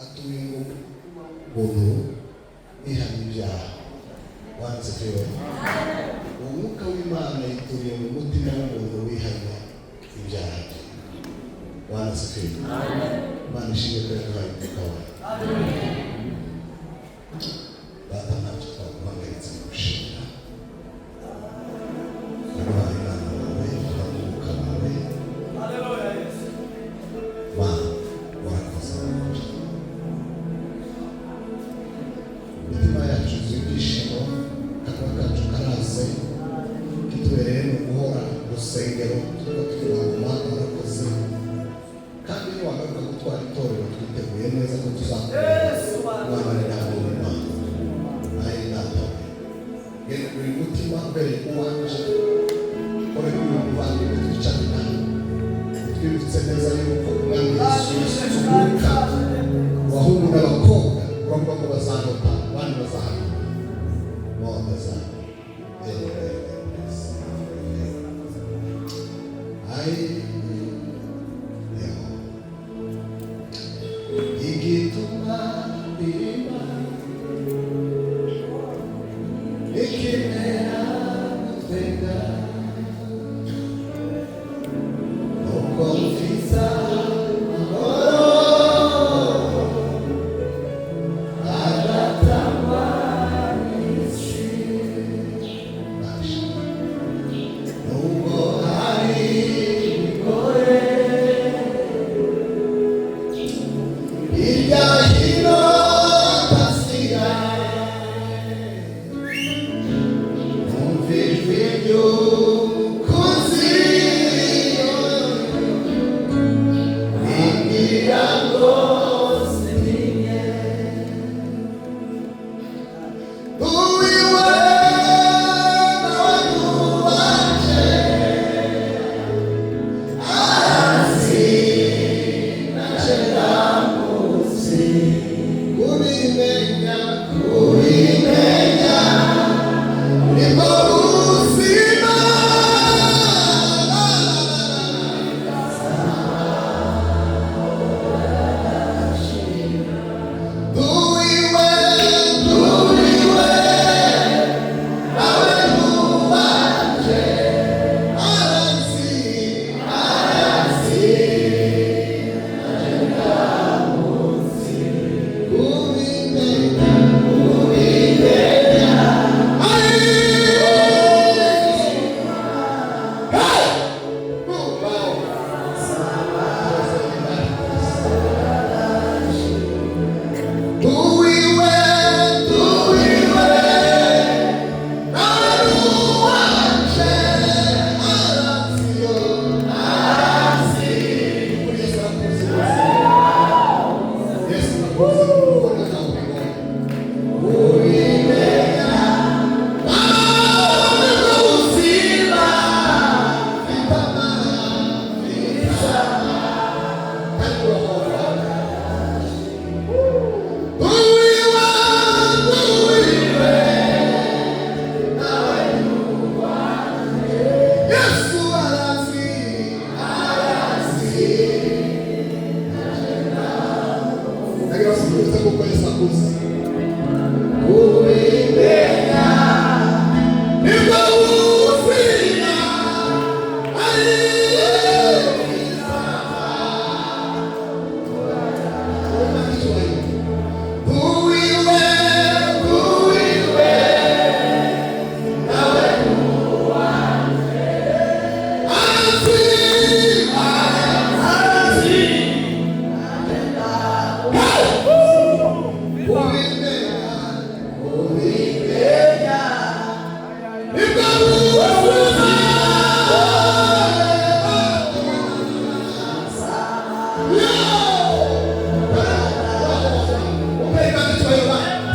Atuye ngo umuntu nihana ibyaha. Bwana asifiwe. Umwuka w'Imana yituriye mu mutima w'umuntu wihanye ibyaha bye. Bwana asifiwe. Imana ishimwe ko yaduhaye umwuka wayo. Data, ntacyo twaguhangayitse mu gushimira. Waduhaye Umwana wawe, uduha umwuka wawe. Mana, warakoze nukuri. Imitima yacu yuzuye ibyishimo, akanwa kacu karaze, kitubereye ni uguhora mu rusengero turiko tuvuga ngo: "Mana, warakoze." Kandi niwagaruka gutwara itorero, twiteguye neza ko tuzakorera Umwana n'inama w'Imana. Ayi Data we, genda buri mutima ubereye uwanje, kore kuri uyu muvandimwe twicarana hano, twibutse neza yuko Umwami Yesu yasutse umwuka abahungu n'abakobwa, uravuga ngo bazanota, abandi bazahanura none zabo. Amen. Ayi yo igituma ndirimba ikimera gutwenga nuko mfise amahoro adatangwa n'isi. Nubwo hari ibigoye hirya hino ndasigaye, numva ijwi ry'Umukunzi rimbwira ngo sintinye. Uwiwe nawe nuwanje, aranzi nanje ndamuzi. Kubimenya, kubimenya nibwo buzima. Duwiwe, duwiwe nawe nuwanje, aranzi, aranzi nanje ndamuzi. Kubimenya, kubimenya. Ay! Hey! Wow! Duwiwe, duwiwe nawe nuwanje, aranzi yo, aranzi. Kuri Yesu arakuzi rwose. Yesu arakuzi ubona nawe ubibona. Ubimenya nibwo buzima. Vitama, vitama kandi urahora. Duwiwe, duwiwe nawe nuwanje, Yesu aranzi, aranzi. Nagira basubirize kuko Yesu akuzi. Kubimenya nibwo buzima. Ari Duwiwe, duwiwe nawe nuwanje, aranzi, aranzi. Kubimenya, kubimenya nibwo buzima.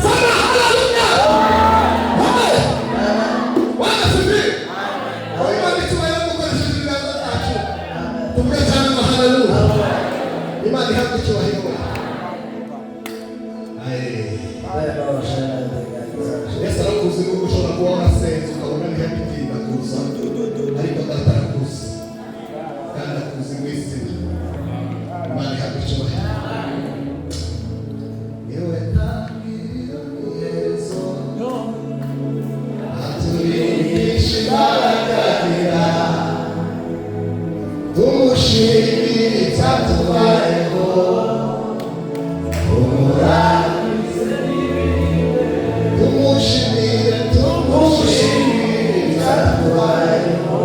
Sema haleluya! Hey! Bwana asifiwe. Kwa hiyo icyubahiro mukoresheje ibiganza byacu. Tuvuge cyane ngo haleluya. Imana ihabwe icyubahiro. Aye. Yesu arakuzi nubwo ushobora kuba warasenze ukabona ntiyabitinda kuza, ariko Data arakuzi kandi akuzi mu izina. Imana ihabwe icyubahiro. Tumushimire, tumushimire ibyatubayeho,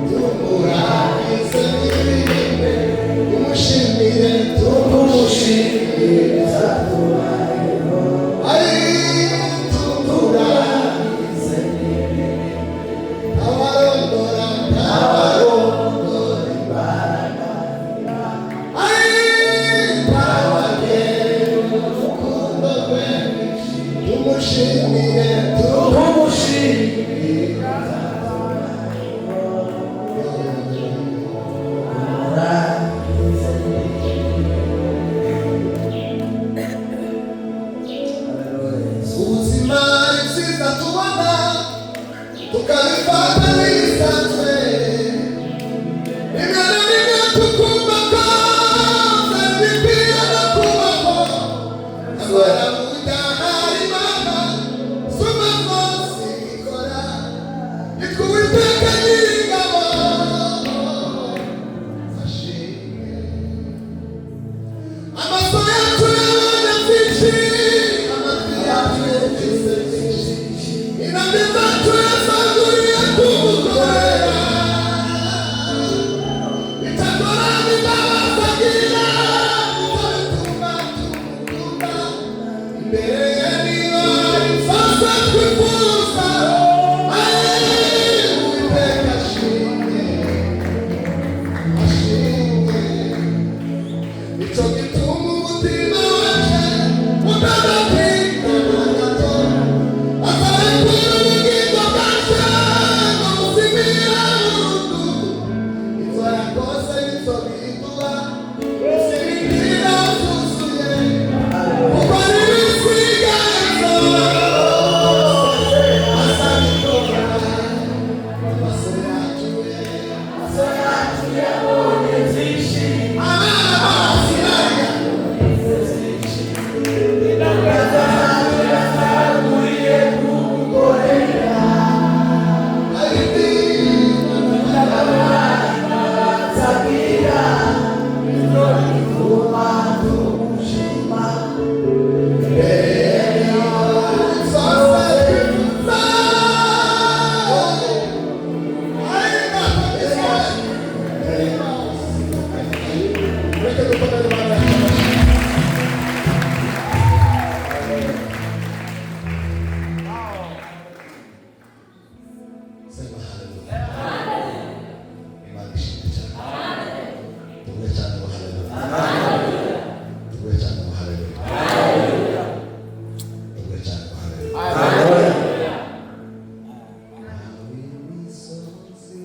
tumuragize n'ibindi, tumushimire, tumushimire ibyatubayeho, ari tumuragize n'ibindi, abarondora, abarondora imbaraga, ari tabagera urukundo rwe. Tumushimire, tumushimire. Ubuzima ni byiza tubona tukabifata nk'ibisanzwe, rimwe na rimwe tukumva ko byari bikwiye no kubaho. Nyamara burya hari Imana soma rwose ikora, nitwe Uwiteka Nyiringabo ashimwe. Amaso yacu yabonye byinshi, amatwi yacu yumvise byinshi, intambwe zacu yazaguriye kumukorera. Icyakora n'imbabazi agira nibyo bituma tumukunda. Imbere ye niba hari byose twifuza, ari Uwiteka ashimwe, ashimwe. Icyo gituma umutima wacu utadatinda na gato, azarekura ubugingo bwacu ngo buzimire burundu. Ibyo yakoze nibyo biduha izibindira byuzuye, kuko n'ibisigaye byose azabikora. Amaso yacu abana b'Abasiraya Sema haleluya. Imana ishimwe cyane. Tuvuge cyane ngo haleluya. Tuvuge cyane ngo haleluya. Tuvuge cyane ngo haleluya. Nawe imisozi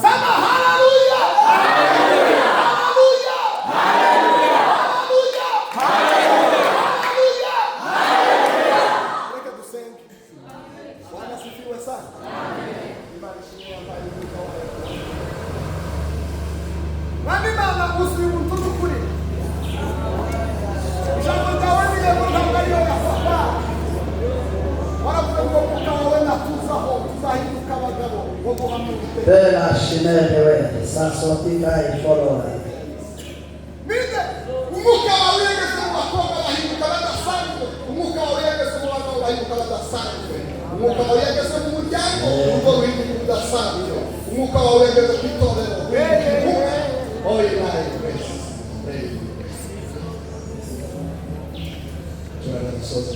Sema haleluya! Haleluya! Haleluya! Haleluya! Reka dusenge. Bwana asifiwe sana. Imana ishimwe yambaye umwuka wayo. Mwami Imana uzuye ubuntu n'ukuri. Ijambo ryawe ni yego ntabwo ariyo yafata. Waravuze ngo umwuka wawe natuzaho tuzahinduka abagabo bo guhamya Uwiteka. Bela shimerewe sasotika ifolore. Ninde umwuka wawe yageze mu bakobwa bahinduka badasanzwe, umwuka wawe yageze mu bagabo bahinduka badasanzwe, umwuka wawe yageze mu muryango urugo ruhinduka udasanzwe, umwuka wawe yageze ku itorero ruhinduka. Oye nawe grace. Turara dusoze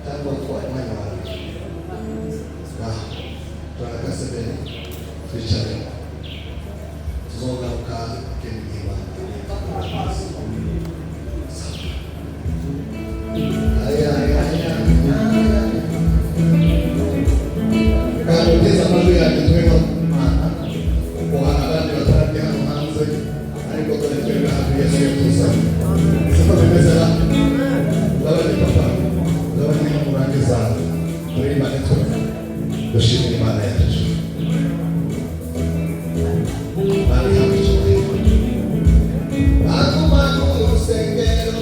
cyangwa utwaye umwanya wawe. Ngaho turakase mbere twicare, tuzogaruka ikindi gihe. Ay, ay, ay, ay, ay. Dushimire Imana yacu. Imana ihabwe icyubahiro. Baguma mu rusengero.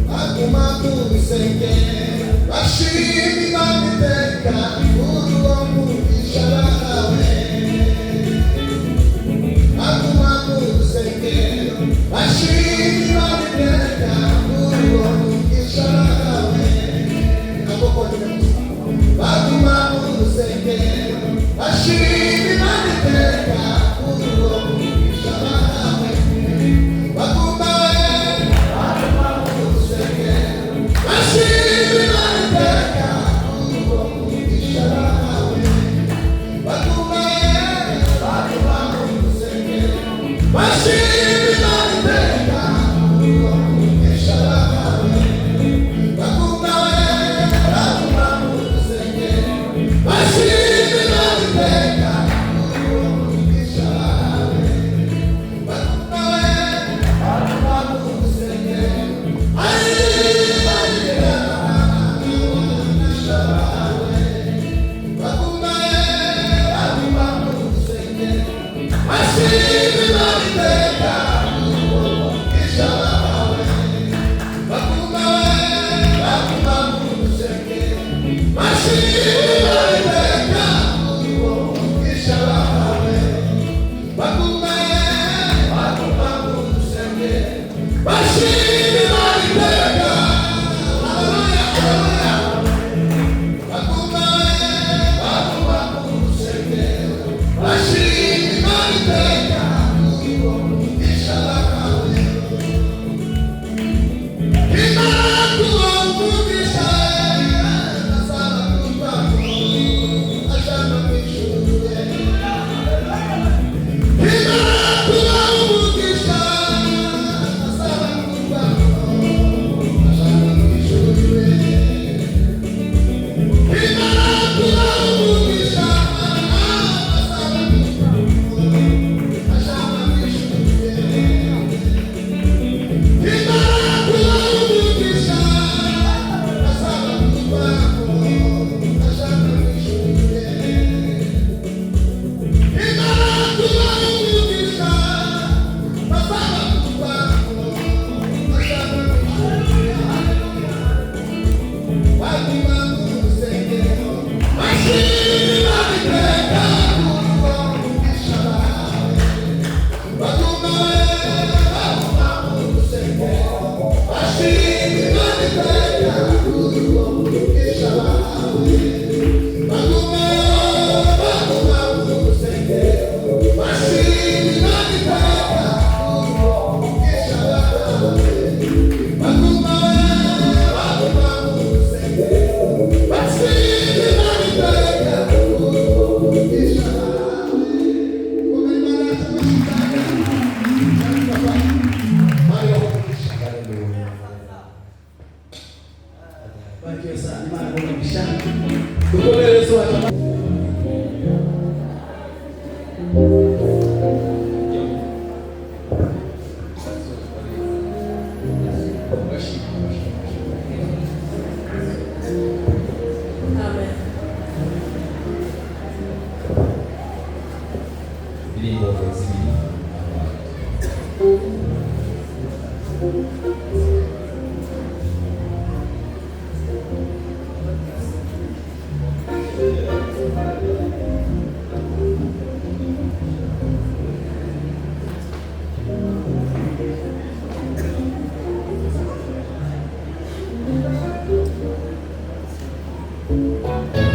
Baguma mu rusengero. Bashima Imana iteka uwo mugisha bahawe. Baguma mu rusengero. Bashima Imana iteka uwo mugisha bahawe. Ntabwo kongera gusa. Baguma mu rusengero. Bashima Imana iteka uwo mugisha bahawe. Baguma mu rusengero. Bashima Imana iteka uwo mugisha bahawe. Baguma mu rusengero. Bashima Imana iteka uwo mugisha bahawe. Baguma mu rusengero. Bashima Imana iteka uwo mugisha bahawe. Baguma mu rusengero. Barikiwe sana. Imana iguhe umugisha. Dukomereze wacu. Amen. Indirimbo zibiri. Amen.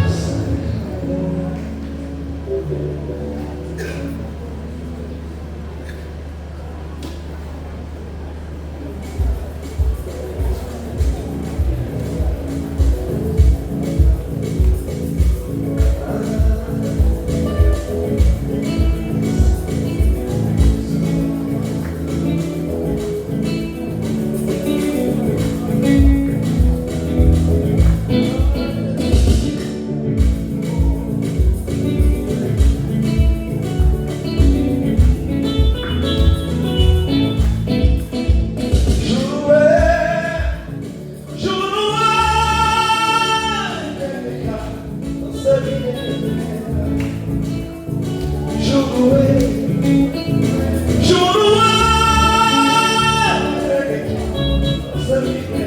Umutima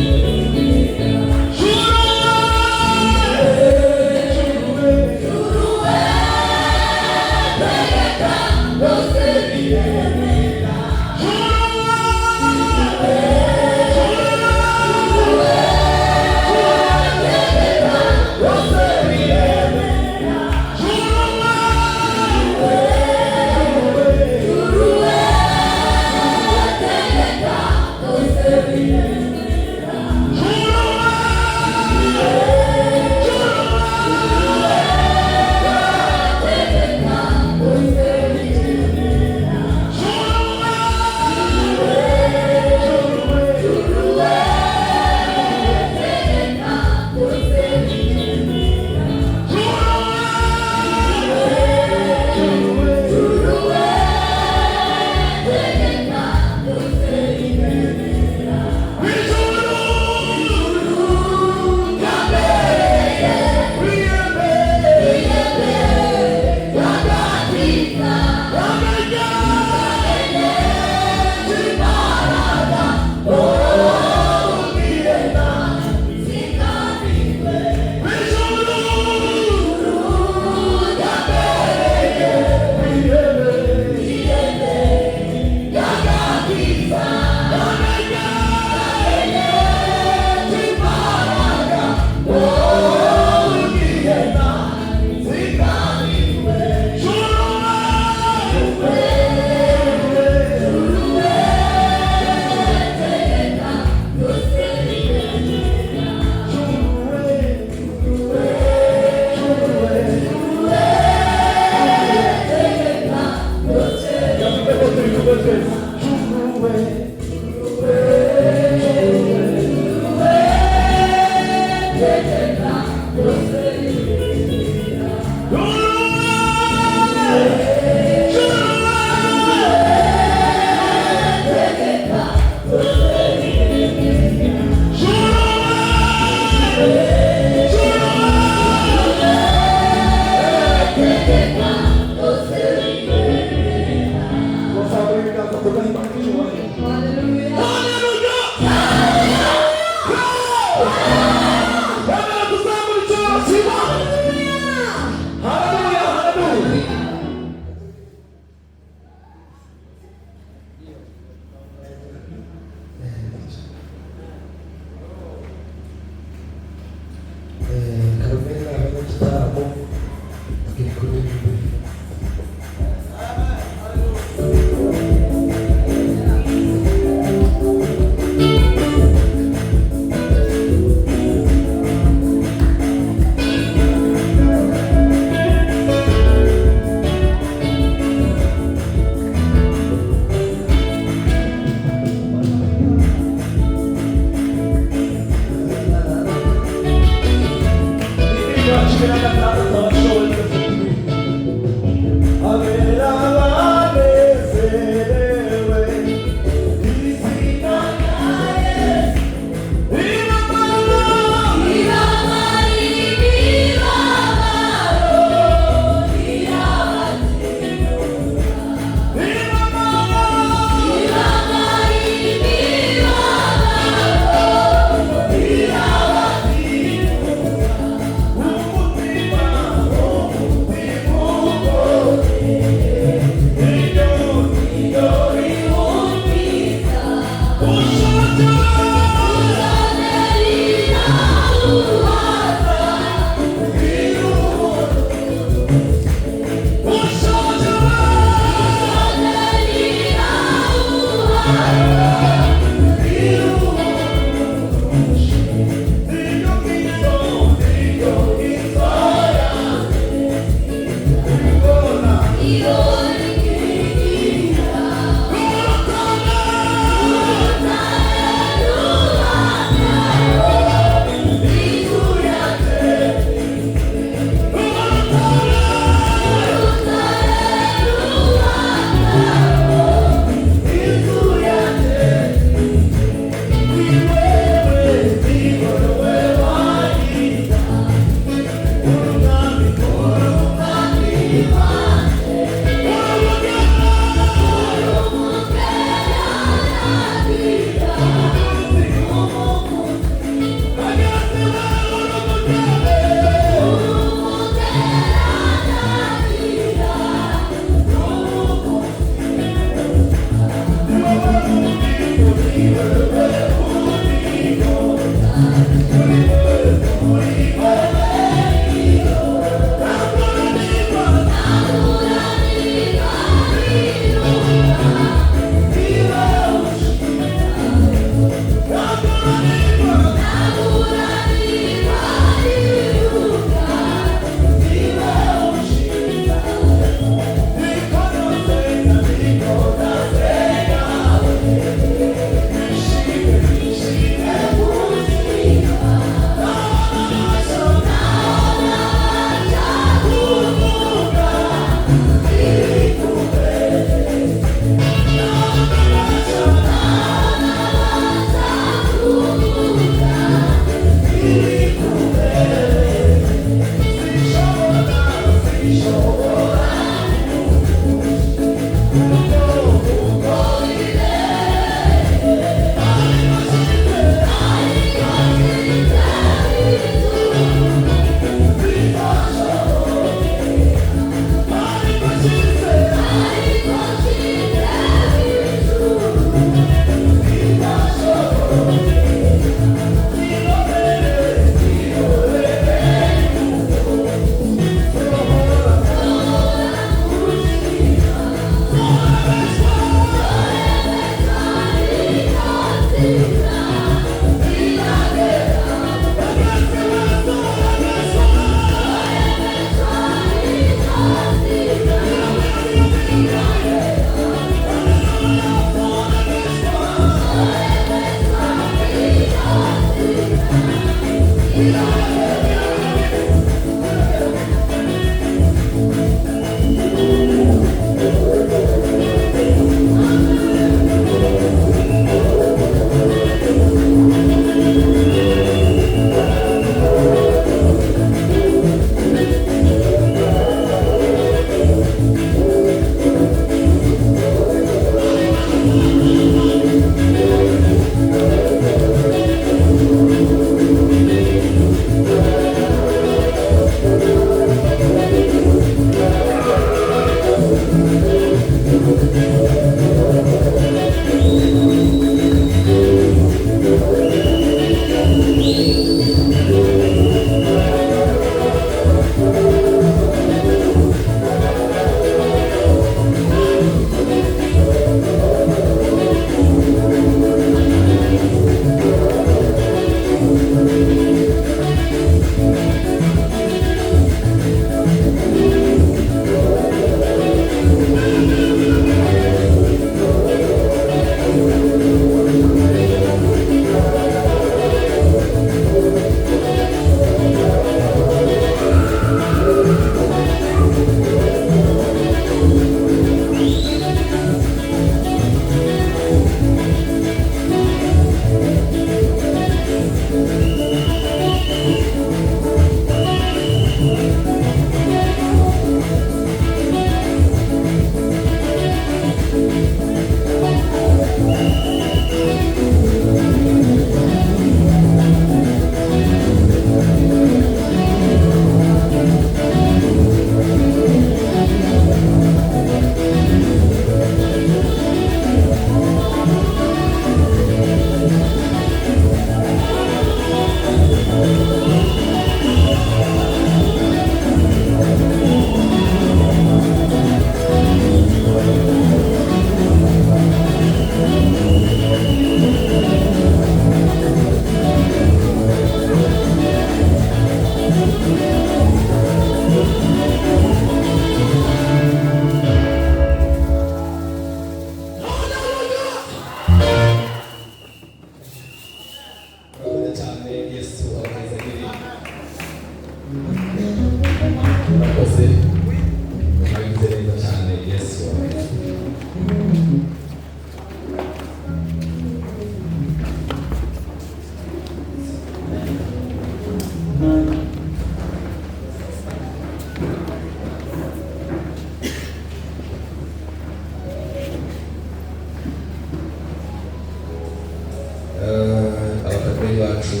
Bacu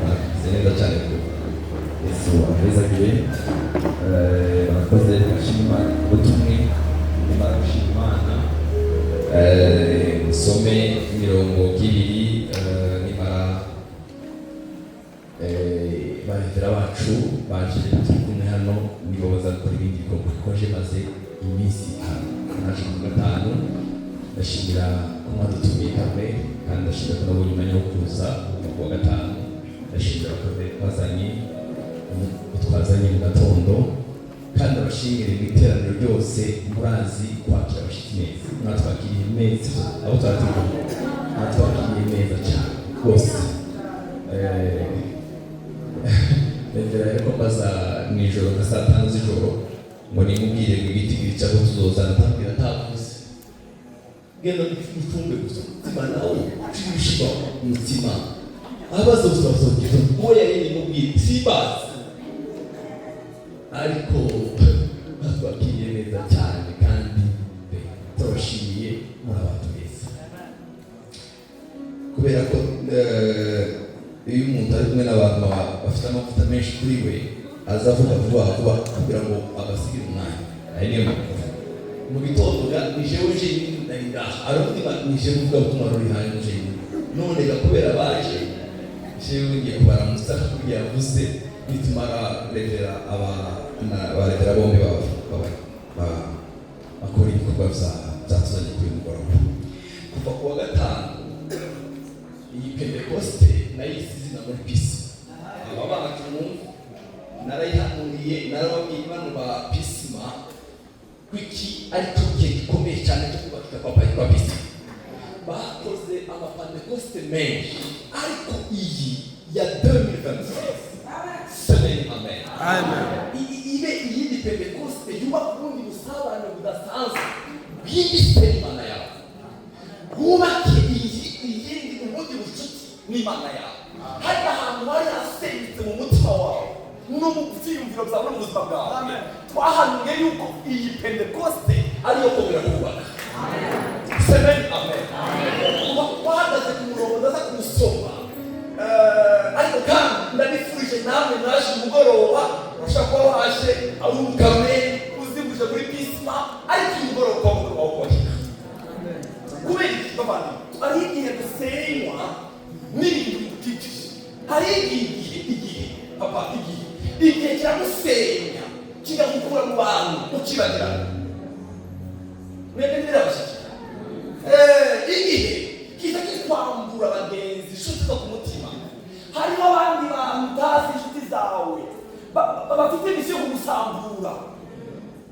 bagize neza cyane ku Yesu abezagiye. Barakoze, bashima Imana ubutumwe nimara gushima Imana. Musome imirongo ibiri, nimara barevera bacu baje turi kumwe hano, nibo baza gukora ibindi bikorwa, kuko je maze iminsi hano, naje ku gatanu. Ndashimira ko mwadutumiye hamwe, kandi ndashimira ko nabonye umwanya wo kuza kuva ku wa gatanu. Ndashimira ko twazanye, twazanye mu gatondo, kandi abashimire mu iteraniro ryose. Murazi kwakira abashyitsi neza, mwatwakiriye neza, abo twari kumwe mwatwakiriye neza cyane rwose. Ndengera rero ko mbaza mu ijoro nka saa 5 z'ijoro ngo nimubwire ngo igiti gica ko tuzozana, atambwira atavuze, genda mucumbe gusa umutima nawo ucishwa umutima abaza gusa bazogira uwo yari nimubwire simbazi, ariko batwakiriye neza cyane kandi turabashimiye, muri abantu beza. Kubera ko iyo umuntu ari kumwe n'abantu bafite amavuta menshi kuri we, aza avuga vuba vuba kugira ngo abasigire umwanya. Ayo niyo makuru. Mu gitondo ga ni jewe jenyine nari ngaha, aravuga ni jewe uvuga butumwa ruri hanyu jenyine. None ga kubera baje, jewe ngiye kubaramutsa kugira yavuze, nitumara revera aba barevera bombi bakora ibikorwa byatuzanye kuri uyu mugoroba. Kuva ku wa gatanu, iyi Pentekoste nayise izina muri pisi. Aba bacu mwumva narayihanuriye, narababwiye bano ba pisima ko iki ari cyo gihe gikomeye cyane cyo kubakika kwa pisima. Bakoze amapentekoste menshi, ariko iyi ya 2026, semaine, amen, ibe iyindi Pentekoste yubaka ubundi busabane budasanzwe bwimbitse n'Imana yawe, wubake iyindi ubundi bucuti n'Imana yawe. Hari ahantu hari hasenyutse mu mutima wawe no mu byiyumviro byawe no mu buzima bwawe, twahanuye yuko iyi Pentekoste ariyo kongera kubaka. Semaine, amen. Uba wahagaze ku murongo, ndaza kuwusoma. Ariko kandi ndabifurije namwe mwaje umugoroba, urashobora kuba waje ari umukamere uzibuje muri pisima, ariko uyu mugoroba ukaba umugoroba wo kubakika. Kubera iki, bavana? Hari igihe dusenywa n'ibintu bidukikije. Hari igihe, igihe papa, igihe kiragusenya, kikagukura mu bantu, ukibagirana. Mwebwe ntibirabashikira? Igihe kiza kikwambura abagenzi, inshuti zo ku mutima. Hariho abandi bantu utazi, inshuti zawe, bafite mission yo kugusambura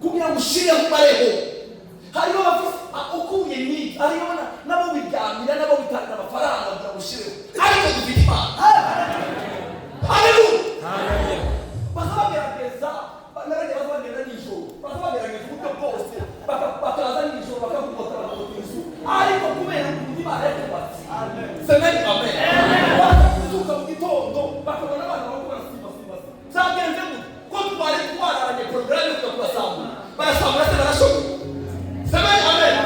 kugira ngo ushireho umareho. Hariho abafite ukuye n'ibyo, hariho nabo biryamira, nabo bitanga amafaranga kugira ngo ushireho, ariko dufite Imana. Haleluya! Baza bagerageza, naragiye, baza bagenda nijoro, baza bagerageza uburyo bwose, bakaza nijoro bakagukota, bakagota inzu, ariko kubera ukuntu Imana yakubatse, semeni amen, baza kuzuka mu gitondo bakabona abana bariko barasimba simba. Byagenze gute ko twari twararanye porogaramu yo kujya kubasambura? Barasambura se barashoboye? Semeni amen.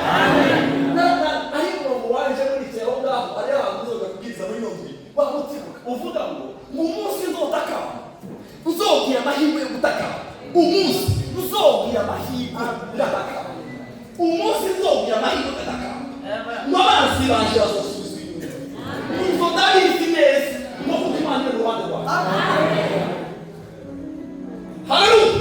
Ari umurongo waje muri aho ngaho, hariho abantu uzoga kubwiriza muri ino ndwi wa mutima uvuga ngo mu munsi nzotakamba, uzogira amahirwe yo gutakamba, umunsi uzogira amahirwe ngatakamba, umunsi nzogira amahirwe ngatakamba ngo abanzi banje bazosubizwa inyuma. Ngo ndabizi neza ngo kuko Imana iri iruhande rwawe. Haleluya!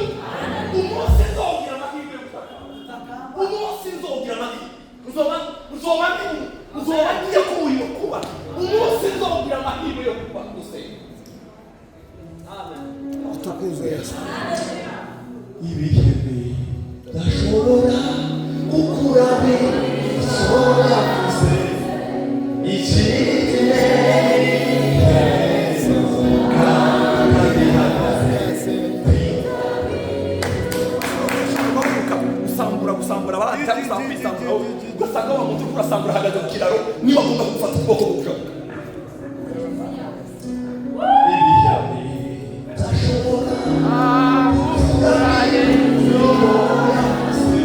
Umunsi nzogira amahirwe yo gutakamba, umunsi nzogira amahirwe, nzoba ndi nzoba ngiye kuwuyo kuba umunsi nzogira amahirwe yo kuba gusenga. Utukuzwe Yesu. Ibihe bidashobora gukura bisobanuze ikindi kandi bihagaze. Gusambura, gusambura abandi cyangwa gusambura, kwisambura wowe, ugasanga wa muntu uriko urasambura ahagaze ku kiraro, niba agomba gufata ukuboko kujabuka. Ibihe bidashobora gukura bisobanuze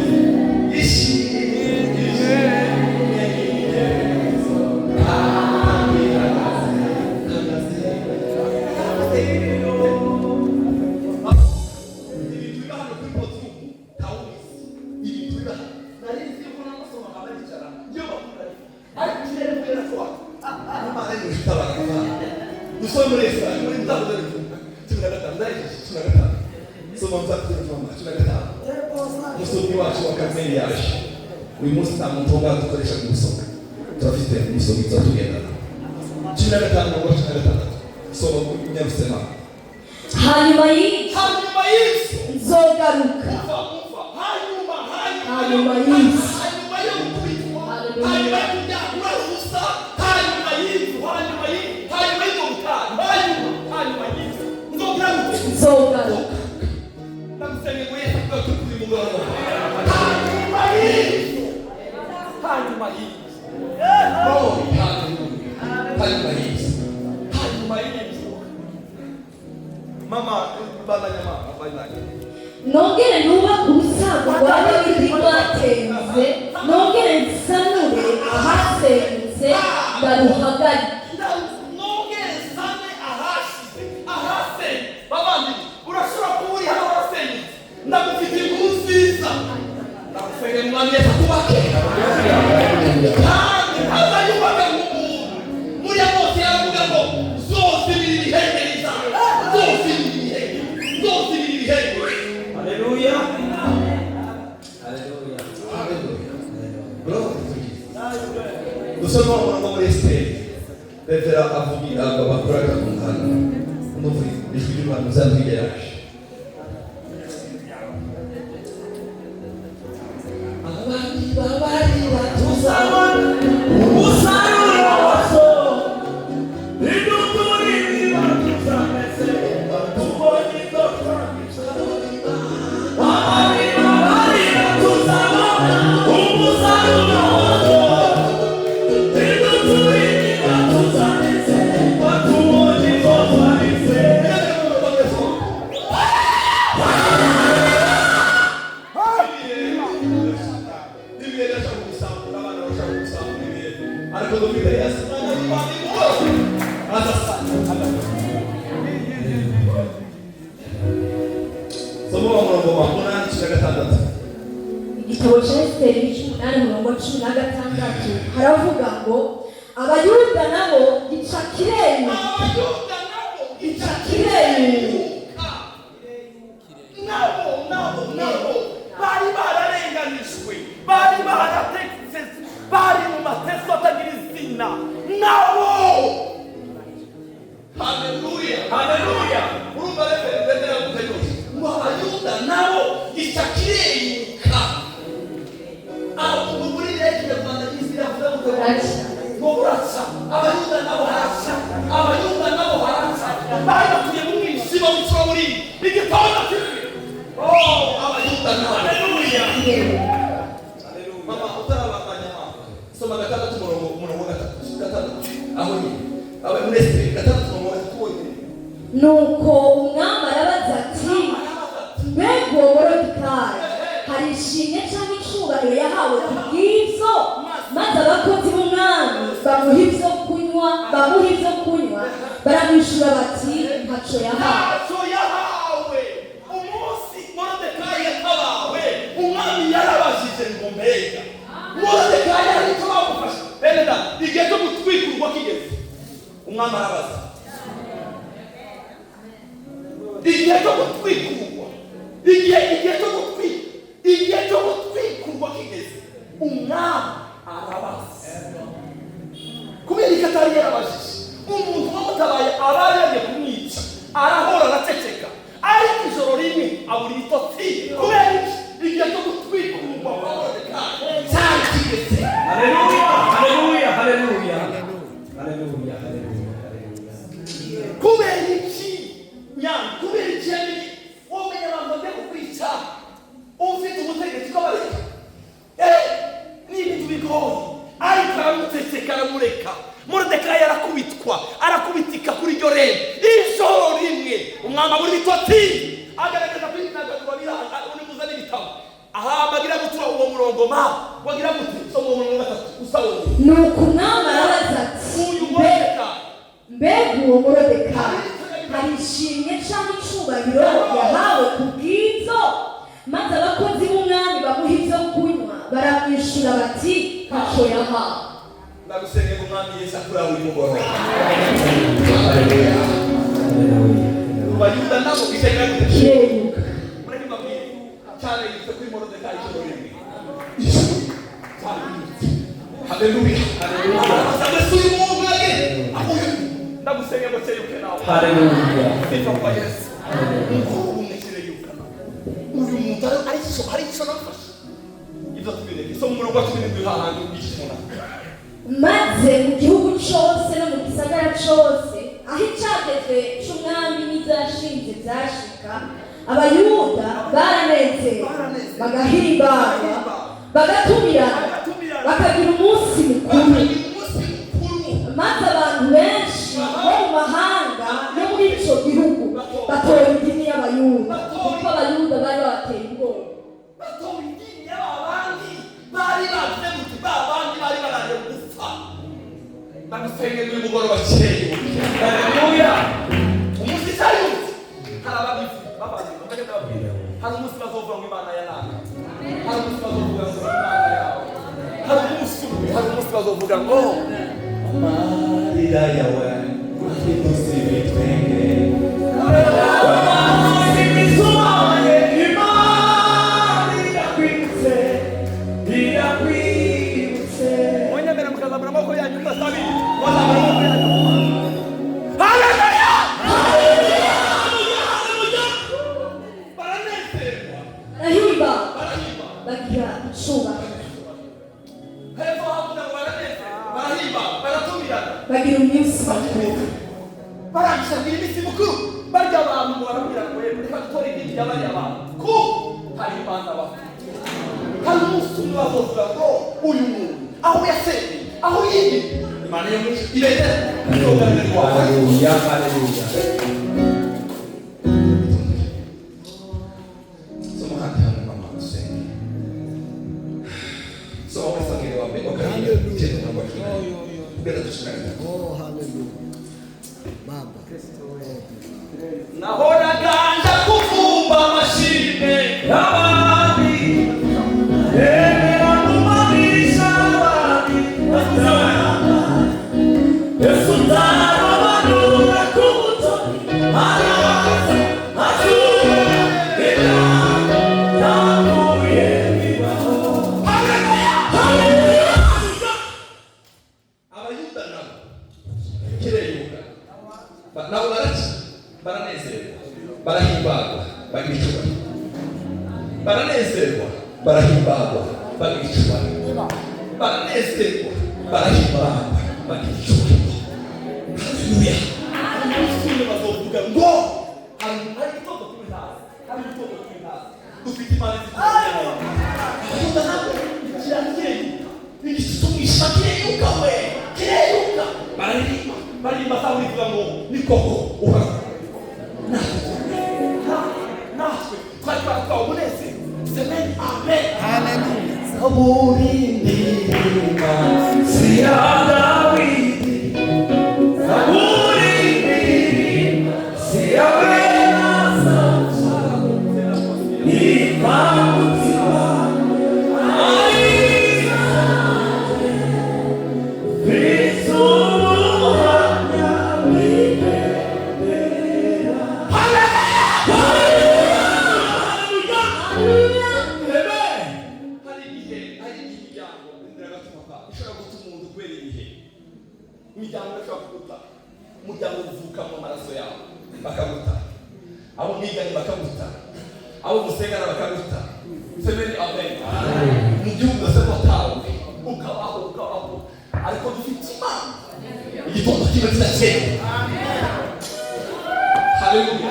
ikindi kandi bihagaze. Kuboha Imana imutabara dusome muri Yesaya muri mutabuze 15 ndayijeje 15 soma mutabuze 15 Umusomyi wacu wa Karmeli yaje uyu munsi nta muntu wo ngaha dukoresha mu gusoma turafite umusomyi tuza tugendana 15 umurongo wa 16 soma nyarusema Hanyuma y'ibyo hanyuma y'ibyo nzogaruka. Umva, umva, hanyuma hanyuma Hanyuma y'ibyo. Hanyuma yo gukubitwa Hallelujah. hanyuma yo kuryagura ubusa hanyuma y'ibyo hanyuma y'ibyo hanyuma y'ibyo gutaha hanyuma hanyuma y'ibyo nzogira gute Nzogaruka. Ndagusenge ngo Yesu akugaruke kuri uyu mugoroba hanyuma y'ibyo hanyuma y'ibyo Glory, hallelujah. Hanyuma y'ibyo hanyuma y'ibyo mama bandanya mama bandanya Nongere nubake urusago rwa Dawidi rwatenze, nongere nsanure ahasenyutse ndaruhagarike. Nongere nsane ahashize ahasenye bavandimwe urashobora kuba uri hano warasenyutse ndagufitiye inkuru nziza ndagusengera umwami Yesu akubake kandi ntazayubaka nk'umuntu muriya bose yaravuga ngo zosibira ibihengeri zawe zosibira ibihengeri zosibira ibihengeri. Haleluya. Haleluya. Hallelujah. Glory to Jesus. Dusome umurongo muri Esiteri Petero avuga abakoraga ku muhanda ndumva ijwi ry'umuhanuzi hano hirya yaje abandi babarira tuzabona Umusaruro wazo iduturi tuzameze tubonye ibyo twagize abandi babarira tuzabona umusaruro wazo iduturi tuzameze tubonye ibyo twagize. Ibihe ndashaka gusambura abana bashaka gusambura ibihe ariko dufite Yesu umwana w'Imana imugoroba azasana soma wa murongo wa 8 16. Igitabo cya Esiteri ibice 8 umurongo wa 16 haravuga ngo Abayuda nabo gica kireyuka. Abayuda nabo Gica kireyuka. Nabo bari bararenganijwe bari barategetse bari mu mateso atagira izina nabo haleluya haleluya urumva rero rero yose ngo Abayuda nabo gica kireyuka abo muri leta Rwanda y'isi iravuga ngo Buraca. Ngo buraca Abayuda nabo haraca Abayuda nabo haraca bari batuye mu mwijima w'icuraburindi igitondo kimwe oh Abayuda nabo Haleluya. Mama utarabandanya mama soma 6 umurongo wa 3 6 aho nyine aba muri Esiteri 6 umurongo wa 3 wonyine. Nuko umwami arabaza ati mbega uwo Morodekayi hari ishimwe cyangwa icubahiro yahawe ku bw'ibyo? Maze abakozi b'umwami bamuha ibyo kunywa baramwishyura bati ntaco yahawe. Ntacyo yahawe umunsi Morodekayi yatabawe umwami yarabajije ngo mbega Morodekayi hari icyo bamufashe bene data igihe cyo gutwikurwa kigeze umwami arabaza igihe cyo gutwikurwa igihe cyo gutwikurwa kigeze umwami arabaza kubera ko atari yarabajije umuntu wamutabaye abari yagiye kumwica arahora araceceka ariko ijoro rimwe abura ibitotsi kubera iki igihe cyo gutwikurwa kwa Morodekayi cyari kigeze. Haleluya. Haleluya. Haleluya. Haleluya. Haleluya. Haleluya. Kubera iki nyanga kubera iki yamenye womenya abantu bagiye kukwica ufite ubutegetsi ko bareka ni ibintu bigoye ariko aramuceceka aramureka Morodekayi arakubitwa arakubitika kuri iryo rembo ijoro rimwe umwami abura ibitotsi agaragaza kwinagadura biranga uri n'ibitabo aha bagira gutura uwo murongo ma wagira gute soma uwo murongo wa 3 usa wonyine. Nuko umwami arabaza ati Uyu Morodekayi mbega uwo Morodekayi hari ishimwe cyangwa icubahiro yahawe ku bw'ibyo? Maze abakozi b'umwami bamuha ibyo kunywa baramwishyura bati ntaco yahawe. Ndagusengera Umwami Yesu akura uyu mugoroba. Haleluya. Abayuda nabo bicaye gute? Kireyuka. Mureke mbabwire, cyareyutse kuri Moridekayi ijoro rimwe. Ijuru cyareyutse. Haleluya. Haleluya. Uyu muntu uyu ndagusengera ngo cyeyuke nawe. Haleluya. Sifa kwa Yesu. Umukuru umwe kireyuka nawe. Uyu muntu ari cyo, hari icyo nafashe. Ibyo tubireke. So mu murongo wa 17 hahandi ubwishimura. Maze mu gihugu cose no mu gisagara cose aho icagezwe c'umwami n'ivyashinze vyashika, Abayuda baranezerewe, bagahimbarwa, bagatumirana, bakagira umunsi mukuru. Bakagira umunsi mukuru. Maze abantu benshi bo mu mahanga yo muri ico gihugu batora idini y'Abayuda, kuko Abayuda bari babateye ubwoba. Batora idini y'abandi bari bavuze muti ba bandi bari baraje gupfa. Ndagusengera uyu mugoroba kireyuke. Haleluya. Umunsi cyariyutse. Hari ababivuga bavandimwe, ndajya ndababwira. Hari umunsi bazovuga ngo Imana ya naka. Hari umunsi bazovuga ngo Imana yawe. Hari umunsi umwe, hari umunsi bazovuga ngo amarira yawe ahindutse ibitwenge. Mwanyemera mukazamura amaboko yanyu mudasabiye. Mwazamura amaboko yanyu. Haleluya! Haleluya! Baranezerwa. Barahimba, Barahimba. bagira icubahiro. Hepfo havuga ngo baranezerwa. Barahimba. Baratumirana. Bagira umunsi mukuru. Barangije kugira iminsi mikuru. Barya abantu ngo barabwira ngo yemwe reka dutore idini ry'abariya bantu. Ku hari Imana bafite. Hari umunsi umwe bazovuga ngo uyu muntu aho yasengeye, aho yimye, Imana yo mw'ijuru ibendera izoganirwa. Haleluya. Haleluya. Soma hati hamwe mama dusenge. Soma muri Samweli wa mbere wa kabiri icyenda umurongo wa 14 kugeza ku 13. Oh, haleluya. Baba. Nahoraga nja kuvumba amashimwe Abami emera kumanisha abami Yesu nzarobanura ku butoni araza atura ibyaha byavuye bibaho. Haleluya. Abayuda nabo kireyuka. Nabo baraki baranezerwa, barahimbarwa, bagira icyubahiro. Baranezerwa, barahimbarwa, bagira icyubahiro. Baranezerwa, barahimbarwa, bagira icyubahiro. Haleluya. Umunsi umwe bazovuga ngo hari hari igitondo turi hasi, hari igitondo turi hasi, dufite Imana ifite. Abayuda nabo kirayuka, igisumisha kireyuka we, kireyuka. Bararirimba, baririmba zaburi ivuga ngo ni koko Uhoraho natwe twari twaratwawe umunezero. Semeni amen. Haleluya. Zaburi ndirimba si iya Dawidi, Zaburi ndirimba si iya bene Asafu, ni mutima ari Kristo umuhamya w'ibendera. Haleluya! Amen. Hari igihe, hari igihe imiryango inzira ishobora guta umuntu kubera ibihe. Imiryango irashobora kuguta. Umuryango uvukamo amaraso yawe bakaguta, abo mwiganye bakaguta, abo musengana bakaguta. Semeni amen. Mu gihugu gasa watawe, ukabaho ukabaho, ariko dufite Imana. Igitondo kimwe kidakeye. Haleluya.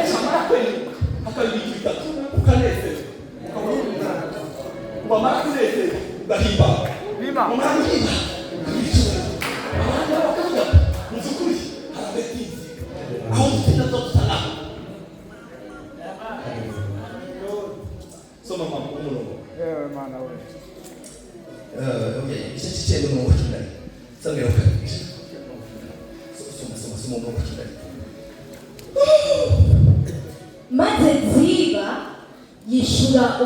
Cyamara kwenyuka hakaba ibintu bitatu: ukanezerwa, ukabona umunani, wamara kunezerwa ugahimba, wamara guhimba ukagira abandi nabo bakavuga mu by'ukuri hari abetinzi aho dutsinda tuba dusa naho. Soma mama umurongo. Ewe Mana we. Igice cy'icyenda umurongo wa 11. Samweli wa kabiri. Soma, soma, soma umurongo wa 11. Maze Ziba yishura.